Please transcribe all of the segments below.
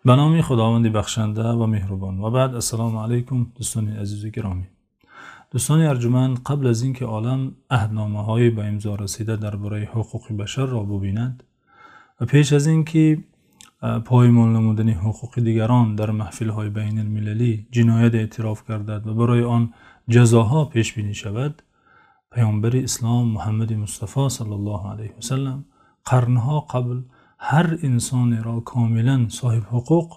Ба номи Худованди бахшанда ва меҳрубон. Ва баъд, ассалому алайкум, дӯстони азизу гиромӣ. Дӯстони арҷманд, қабл аз инки олам аҳдномаҳои ба имзо расида дар бораи ҳуқуқи башарро бубинад ва пеш аз инки поймол намудани ҳуқуқи дигарон дар маҳфилҳои байналмилалӣ ҷиноят эътироф гардад ва барои он ҷазоҳо пешбинӣ шавад, паёмбари ислом Муҳаммади Мустафо саллаллоҳу алайҳи васаллам қарнҳо қабл ҳар инсонеро комилан соҳиби ҳуқуқ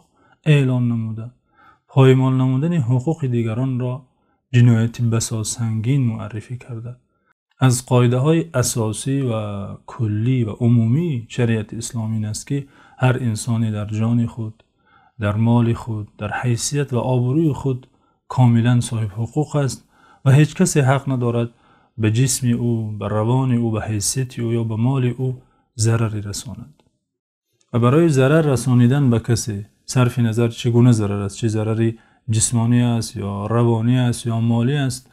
эълон намуда, поймол намудани ҳуқуқи дигаронро ҷинояти басо сангин муаррифӣ карда, аз қоидаҳои асосӣ ва куллӣ ва умумии шариати исломӣ ин аст, ки ҳар инсоне дар ҷони худ, дар моли худ, дар ҳайсият ва обрӯи худ комилан соҳиби ҳуқуқ аст ва ҳеҷ касе ҳақ надорад ба ҷисми ӯ, ба равони ӯ, ба ҳайсияти ӯ ё ба моли ӯ зараре расонад. Ва барои зарар расонидан ба касе, сарфи назар чӣ гуна зарар аст, чӣ зарари ҷисмонӣ аст ё равонӣ аст ё молӣ аст,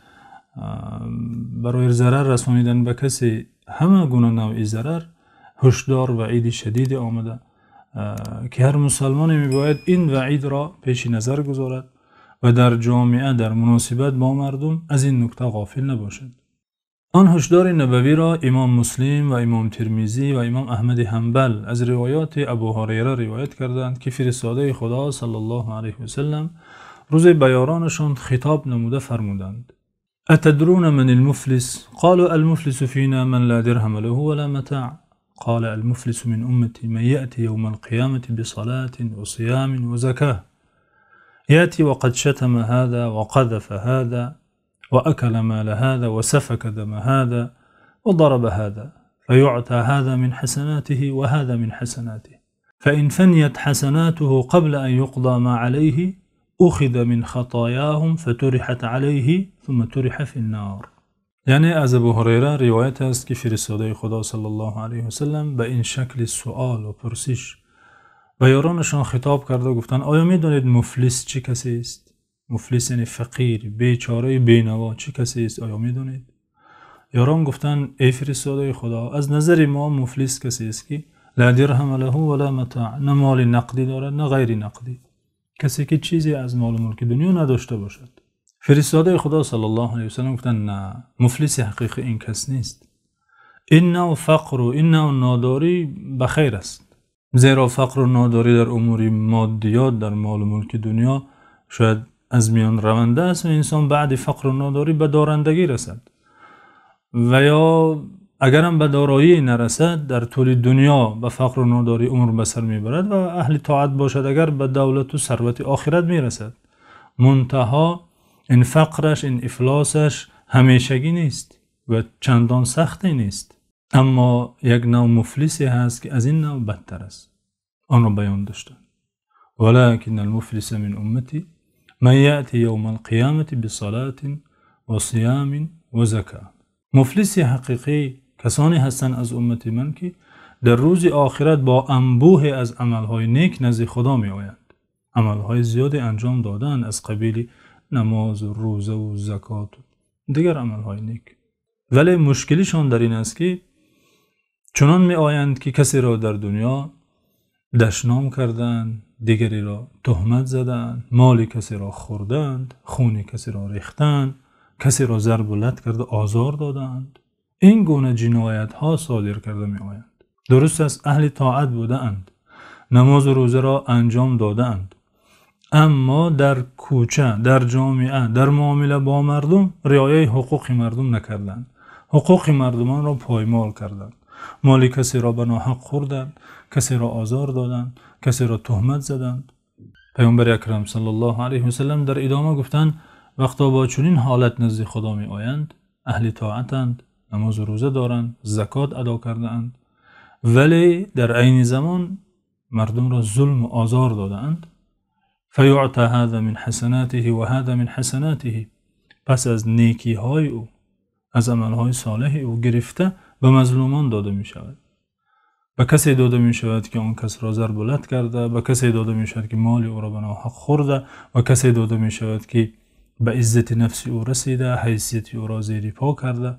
барои зарар расонидан ба касе ҳама гуна навъи зарар ҳушдор, ваъиди шадиде омада, ки ҳар мусулмоне мебояд ин ваъидро пеши назар гузорад ва дар ҷомеа, дар муносибат бо мардум аз ин нукта ғофил набошад. Он ҳушдори набавиро имом Муслим ва имом Термизӣ ва имом Аҳмад Ҳанбал аз ривоёти Абу Ҳурайра ривоят кардаанд, ки фиристодаи Худо саллаллоҳу алайҳи васаллам рӯзе ба ёронашон хитоб намуда фармуданд: أتدرون من المفلس؟ قالوا المفلس فينا من لا درهم له ولا متاع. قال المفلس من أمتي من يأتي يوم القيامة بصلاة وصيام وزكاة، يأتي وقد شتم هذا وقذف هذا وأكل مال هذا وسفك دم هذا وضرب هذا، فيعطى هذا من حسناته وهذا من حسناته، فإن فنيت حسناته قبل أن يقضى ما عليه أخذ من خطاياهم فطرحت عليه ثم طرح في النار. Яъне аз Абу Ҳурайра ривоят аст, ки фиристодаи Худо саллаллоҳу алайҳи васаллам ба ин шакли суол ва пурсиш ба ёронашон хитоб карда гуфтанд: оё медонед муфлис чӣ касест? Муфлис яъне фақир, бечора, бенаво чӣ касест? Оё медонед? Ёрон гуфтанд: эй фиристодаи Худо, аз назари мо муфлис касест, ки ла дирҳама лаҳу ва ла матоъ, на моли нақдӣ дорад, на ғайри нақдӣ, касе ки чизе аз мол ва мулки дунё надошта бошад. Фиристодаи Худо саллаллоҳу алайҳи васаллам гуфтанд: не, муфлиси ҳақиқӣ ин кас нест. Ин навъ фақр ва ин навъ нодорӣ ба хайр аст, зеро фақр ва нодорӣ дар умури моддиёт, дар мол ва мулки дунё шояд аз миён раванда аст ва инсон баъд фақр ва нодорӣ ба дорандагӣ расад, ва ё агарам ба дороӣ нарасад, дар тӯли дунё ба фақр ва нодорӣ умр ба сар мебарад ва аҳли тоат бошад, агар ба давлат ва сарвати охират мерасад. Мунтаҳо ин фақраш, ин ифлосаш ҳамешагӣ нест ва чандон сахте нест. Аммо як навъ муфлисе ҳаст, ки аз ин навъ бадтар аст. Онро баён доштанд: ولكن المفلس من أمتي من يأتي يوم القيامة بصلاة وصيام وزكاة. Муфлиси ҳақиқӣ касоне ҳастанд аз уммати ман, ки дар рӯзи охират бо анбӯҳе аз амалҳои нек назди Худо меоянд. Амалҳои зиёде анҷом додаанд аз қабили намоз ва рӯза ва закот ва дигар амалҳои нек. Вале мушкилишон дар ин аст, ки чунон меоянд, ки касеро дар дунё дашном кардаанд, дигареро туҳмат задаанд, моли касеро хӯрдаанд, хуни касеро рехтаанд, касеро зарбу лат карда озор додаанд. Ин гуна ҷиноятҳо содир карда меоянд. Дуруст аст, аҳли тоат будаанд, намоз ва рӯзаро анҷом додаанд, аммо дар кӯча, дар ҷомеа, дар муомила бо мардум риояи ҳуқуқи мардум накарданд, ҳуқуқи мардумонро поймол карданд, моли касеро ба ноҳақ хӯрданд, касеро озор доданд, касеро туҳмат заданд. Паёмбари акрам саллаллоҳу алайҳи васаллам дар идома гуфтанд: вақто бо чунин ҳолат назди Худо меоянд, аҳли тоатанд, намоз ва рӯза доранд, закот адо кардаанд, вале дар айни замон мардумро зулм ва озор додаанд. فيعطى هذا من حسناته وهذا من حسناته. Пас аз некиҳои ӯ, аз амалҳои солеҳи ӯ гирифта ба мазлумон дода мешавад. Ба касе дода мешавад, ки он касро зарбу лат карда, ба касе дода мешавад, ки моли ӯро ба ноҳақ хӯрда, ва касе дода мешавад, ки ба иззати нафси ӯ расида, ҳайсияти ӯро зери по карда.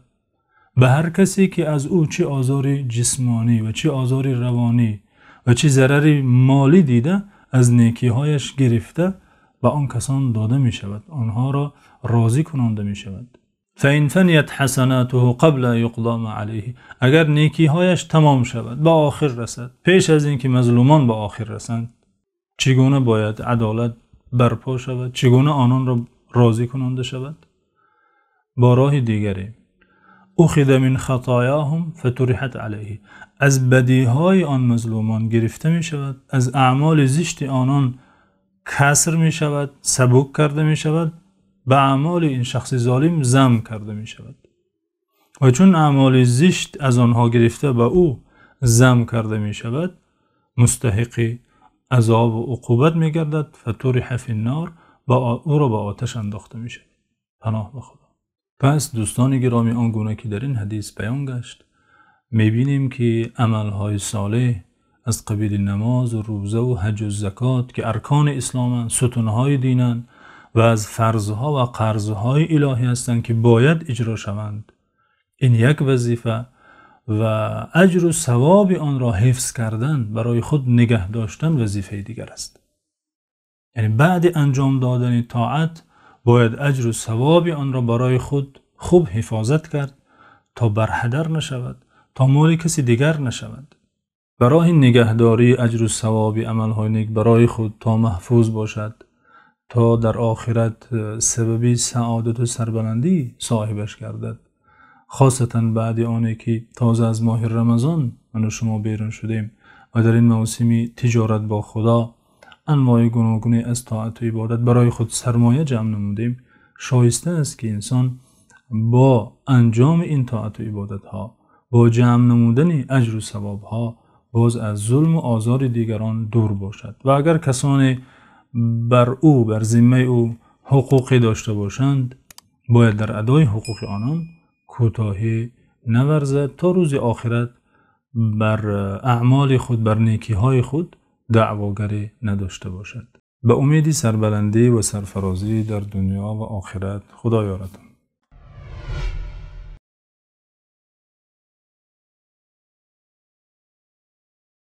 Ба ҳар касе ки аз ӯ чӣ озори ҷисмонӣ ва чӣ озори равонӣ ва чӣ зарари молӣ дида, аз некиҳояш гирифта ба он касон дода мешавад, онҳоро розӣ кунонда мешавад. فإن فنيت حسناته قبل أن يقضى ما عليه, агар некиҳояш тамом шавад, ба охир расад, пеш аз инки мазлумон ба охир расанд, чӣ гуна бояд адолат барпо шавад? Чӣ гуна ононро розӣ кунонда шавад? Бо роҳи дигаре: أخذ من خطاياهم فطرحت عليه, аз бадиҳои он мазлумон гирифта мешавад, аз аъмоли зишти онон каср мешавад, сабук карда мешавад, ба аъмоли ин шахси золим зам карда мешавад. Ва чун аъмоли зишт аз онҳо гирифта ба ӯ зам карда мешавад, мустаҳиқи азоб ва уқубат мегардад. فطرح في النار, ба ӯро ба оташ андохта мешавад. Паноҳ ба Худо. Пас, дӯстони гиромӣ, он гуна ки дар ин ҳадис баён гашт, мебинем, ки амалҳои солеҳ аз қабили намоз ва рӯза ва ҳаҷ ва закот, ки аркони исломанд, сутунҳои динанд ва аз фарзҳо ва қарзҳои илоҳӣ ҳастанд, ки бояд иҷро шаванд, ин як вазифа ва аҷру савоби онро ҳифз кардан, барои худ нигаҳ доштан вазифаи дигар аст. Яъне баъди анҷом додани тоат бояд аҷру савоби онро барои худ хуб ҳифозат кард, то барҳадар нашавад, то моли каси дигар нашавад. Ба роҳи нигаҳдории аҷру савоби амалҳои нек барои худ, то маҳфуз бошад, то дар охират сабаби саодату сарбаландӣ соҳибаш гардад, хосатан баъди оне ки тоза аз моҳи Рамазон ману шумо берун шудем ва дар ин мавсими тиҷорат бо Худо анвои гуногуне аз тоату ибодат барои худ сармоя ҷамъ намудем, шоиста аст, ки инсон бо анҷоми ин тоату ибодатҳо, бо ҷамъ намудани аҷру савобҳо, боз аз зулму озори дигарон дур бошад ва агар касоне бар ӯ, бар зиммаи ӯ ҳуқуқе дошта бошанд, бояд дар адои ҳуқуқи онон кӯтоҳӣ наварзад, то рӯзи охират бар аъмоли худ, бар некиҳои худ даъвогарӣ надошта бошад. Ба умеди сарбаландӣ ва сарфарозӣ дар дунё ва охират, Худо ёратон.